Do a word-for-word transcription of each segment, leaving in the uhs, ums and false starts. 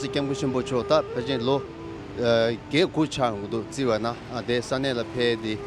སྐྱབས་མགོན་ཆེན་པོ་མཆོག་ད་ཕལ་ཆེར་ལོ་ཨ་བརྒྱད་དགུ་ཆགས་ཡོང་གི་འདུག། བརྩིས་པ་ན་ཨ་དེ་ས་གནས་ལ་ཕེབས་ཏེ་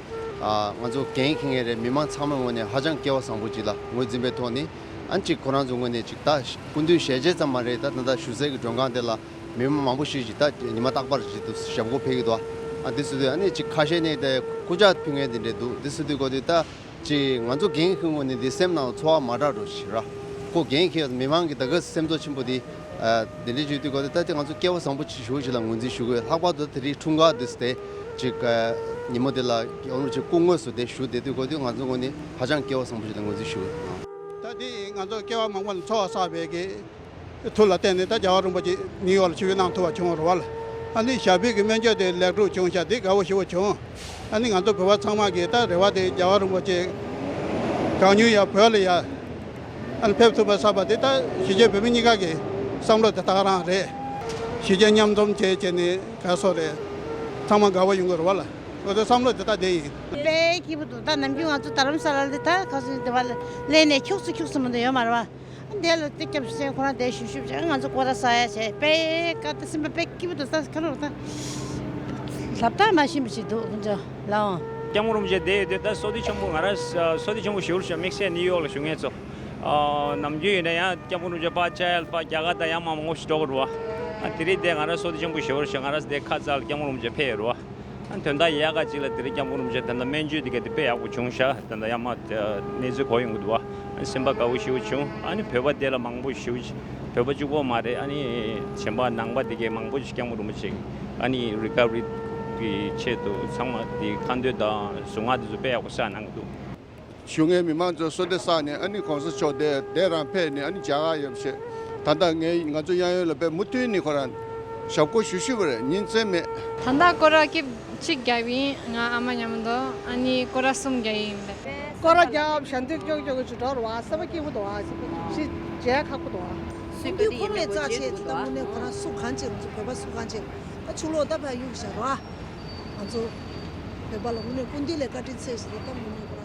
ཨ་ང་ཚོ་འགན་འཁྱེར་མཁན་རེད། མི་མང་ཚང་མའི་ངོས་ནས་ཧ་ཅང་སྐལ་བ་བཟང་པོ་ཅིག་ལ་ངོས་འཛིན་པའི་ཐོག་ནས་ཨ་ཅིག་ཁོ་རང་ཚོ་ངོས་ནས་ཅིག་ད་སྐུ་མདུན་ཞལ་མཇལ་ཙམ་མ་རེད། ད་ད་ལྟ་བཞུགས་སའི་གི་མགྲོན་ཁང་དེ་ལ་མི་མང་མང་པོ་ཞིག་ཅིག་ད་ཉི་མ་རྟག་པར་ཅིག་ཏུ་ཞབས་སྐོར་ཕེབས་ཀྱི་འདུག། ཨ་དེ་སུ་དུས་ཨ་ནི་ཅིག་ཁ་ཤས་ནས་དེ་སྐུ་ཕྱག་ཕུལ་མཁན་དེ་འདྲས་འདུག། དེ་སུ་དུས་གོ་དུས་ད། ཅིག་ང་ཚོ་འགན་འཁྱེར་ངོས་ནས་འདི་སེམས་ནང་ཚོར་བ་མ་འདྲ་འགྲོ་ཞིག་ར། ཁོ་འགན་འཁྱེར་མི་མང་གི་ད་ག་སེམས་ཚོར་ཆེན་པོ་འདི། ཨ་འདི་འདྲའི་བརྗོད་དུས་གོ་དེ་ད་དེ་ང་ཚོ་སྐལ་བ་བཟང་པོ་ཅིག་ཞིག་ལ་ངོས་འཛིན་ཞུ་གི་ཡོད། ལྷག་པར་དུ་དེ་རིང་འཁྲུངས་སྐར་འདི་སྟེ་ཅིག་ཨ་ཉིན་མོ་དེ་ལ་ཨོ་ནུ་ཅིག་སྐུ་དངོས་སུ་དེ་ཞུ་བསྡད་དུས་གོ་དེ་ང་ཚོ་ངོས་ནས་ཧ་ཅང་སྐལ་བ་བཟང་པོ་ཞིག་ལ་ངོས་འཛིན་ཞུ་གི་ཡོད། ད་དེ་ང་ཚོ་སྐལ་བ་མང་པོ་ལ་ཚོར་བ་བསགས་པའི་གི། ཐུགས་ལ་བརྟེན་ནས་ད་རྒྱལ་བ་རིན་པོ་ཆེ་ནིའུ་ཡོག་ལ་ཆིབས་བསྒྱུར་གནང་ཐུབ་པ་བྱུང་བ་རེད་བ་ལ། ཨ་ནི་ཞབས་པུས་ཀྱི་སྨན་བཅོས་དེ་ལེགས་གྲུབ་བྱུང་ཤག། དེ་དགའ་བོ་ཞེ་པོ་བྱུང་། ཨ་ནི་ང་ཚོ་བོད་པ་ཚང་མ་གི་ད་རེ་བ་དེ་རྒྱལ་བ་རིན་པོ་ཆེ་གང་མྱུར་ཡ་བོད་ལ་ཡ་ཨ་ནི་ཕེབས་ཐུབ་པ་བསམ་པ་དེ་ད་གཞིས་བྱེས་བོད་མི་གཉིས་ཀ་གི་བསམ་བློ་དེ་ད་ག་རང་རེད། གཞིས་བྱེས་མཉམ་འཛོམས་བྱས་བྱས་ནས་ག་སོ་རེད། ཚང་མ་དགའ་བོ་ཡོང་གི་རེད་བ་ལ། ཁོ་ཚོའི་བསམ་བློ་དེ་ད་དེ་ཡིན། དཔེ་སྐྱིད་པོ་འདུག། ད་ནམ་རྒྱུན་ང་ཚོ་རྡ་རམ་ས་ལ་ལ་ད་ཁ་སང་དེ་བ་ལ་སླེབས་ནས་ཁྱུག་ཙམ་ཁྱུག་ཙམ་མ་གཏོགས་ཡོད་མ་རེད་བ། འདི་ལ་དེ་སྐྱབས་སུ་མཆི། ཁོ་རང་དེ་བཞུགས་བཞུགས་བྱས་ང་ཚོ་སྐོར་ར་ཟ་ཡ་བྱས། དཔེ་ཀ་ད་སེམས་པ་དཔེ་སྐྱིད་པོ་འདུག། ད་ཁ་ནོར་ད་ལབ་སྟངས་མ་ཤེས་པ་ཞིག་འདུག་ཁོ་ཚོ་ལའོ། སྐྱབས་མགོན་རིན་པོ་ཆེ་བསྡད་ཡོད་དུས་ད་བསོད་བདེ་ཆེན་པོ། ང་རང་བསོད་བདེ་ཆེན་པོ་ཞེ་པོ་ཞིག། དམིགས་བསལ་ནིའུ་ཡོག་ལ་བཞུགས་མཁན་ཚོ་ཨ་ནམ་རྒྱུན་ཡིན་ན་ཡང་སྐྱབས་མགོན་རིན་པོ་ཆེ་ཕར་བཅར་ཡ་ལ་ཕར་རྒྱ་གར་དང་ཡང་མང་མང་པོ་ཞིག་འགྲོ་གི་རེད་བ། ཨ་དེ་རིང་དེ་ང་རང་བསོད་བདེ་ཆེན་པོ་ཞེ་པོ་ཞིག། ང་རང་དེ་ཁ་ཙ་ལ་སྐྱབས་མགོན་རིན་པོ་ཆེ་ཕེབས་ཡོད་རེད་བ། ཨ་དོན་དག་ཡག་ག་ཅིག་ལ་དེ་རིང་སྐྱབས་མགོན་རིན་པོ་ཆེ་ད་ལྟ་སྨན་བཅོས་དེ་ག་དེ་དཔེ་ཡག་པོ་བྱུང་ཤག། ད་ལྟ་ཡང་མ་གནས་ཚུལ་གོ་ཡོང་གི་འདུག་བ། ཨ་སེམས་པ་དགའ་བོ་ཞེ་པོ་བྱུང་། ཨ་ནི་བོད་པ་དེ་ལ་མང་པོ་ཞེ་པོ་ཅིག། བོད་པ་གཅིག་པོ་མ་རེད། ཨ་ནི་གཞན་པ་ནང་པ་དེ་གའི་མང་པོ་ཞིག་སྐྱབས་མགོན་རིན་པོ་ཆེ་ཨ་ནི་རི་ཀ་བ་རི་གི་ཆེད་དུ་ཚང་མ་དེ་ཁ་འདོན་དང་གཟུངས་སྔགས་དེ་ཚོ་དཔེ་ཡག་པོ་བསགས་གནང་གི་འདུག། བཞུགས་སྒར་མི་མང་ཚོ་བསོད་བདེ་བསགས་ནས་ཨ་ནི་གོང་ས་མཆོག་དེ་དེ་རང་ཕེབས་ནས་ཨ་ནི་མཇལ་ཁ་ཡོད་པ་བྱས། ད་ལྟ་ངས་ང་ཚོ་གཡས་གཡོན་ལ་དཔེ་མུ་མཐུད་ནས་ཁོ་རང་ཞབས་སྐོར་ཞུ་ཞུ་བ་རེད། ཉིན་མཚན་མེད། ད་ལྟ་སྐོར་ར་སྐེབ་གཅིག་བརྒྱབ་ཡིན། ང་ཨ་མ་མཉམ་དུ། ཨ་ནི་སྐོར་ར་གསུམ་བརྒྱབ་ཡིན་པས། སྐོར་ར་བརྒྱབ་ཞལ་འདོན་ཀྱོག་ཀྱོག་ཅིག་འགྲོ་རུ་བ། སེམས་པ་སྐྱིད་པོ་འདུག་ཨ། ཞིག་མཇལ་ཁག་པོ་འདུག་ཨ། སུས་ཁོང་ཁོ་ལས་རྩ་ཆེ་ད་ལྟ་དངོས་གནས་ཁོ་རང་སུ་གང་བྱེད། ང་ཚོ་བོད་པ་སུ་གང་བྱེད། ད་ཕྱི་ལོགས་ད་ཕར་གཡུག་བཞག་རོགས་ཨ། ང་ཚོ་བོད་པ་ལ་དངོས་གནས་སྐུ་མདུན་ལས་བཀའ་དྲིན་ཆེ་ཞིག་ད་ལྟ་དངོས་གནས།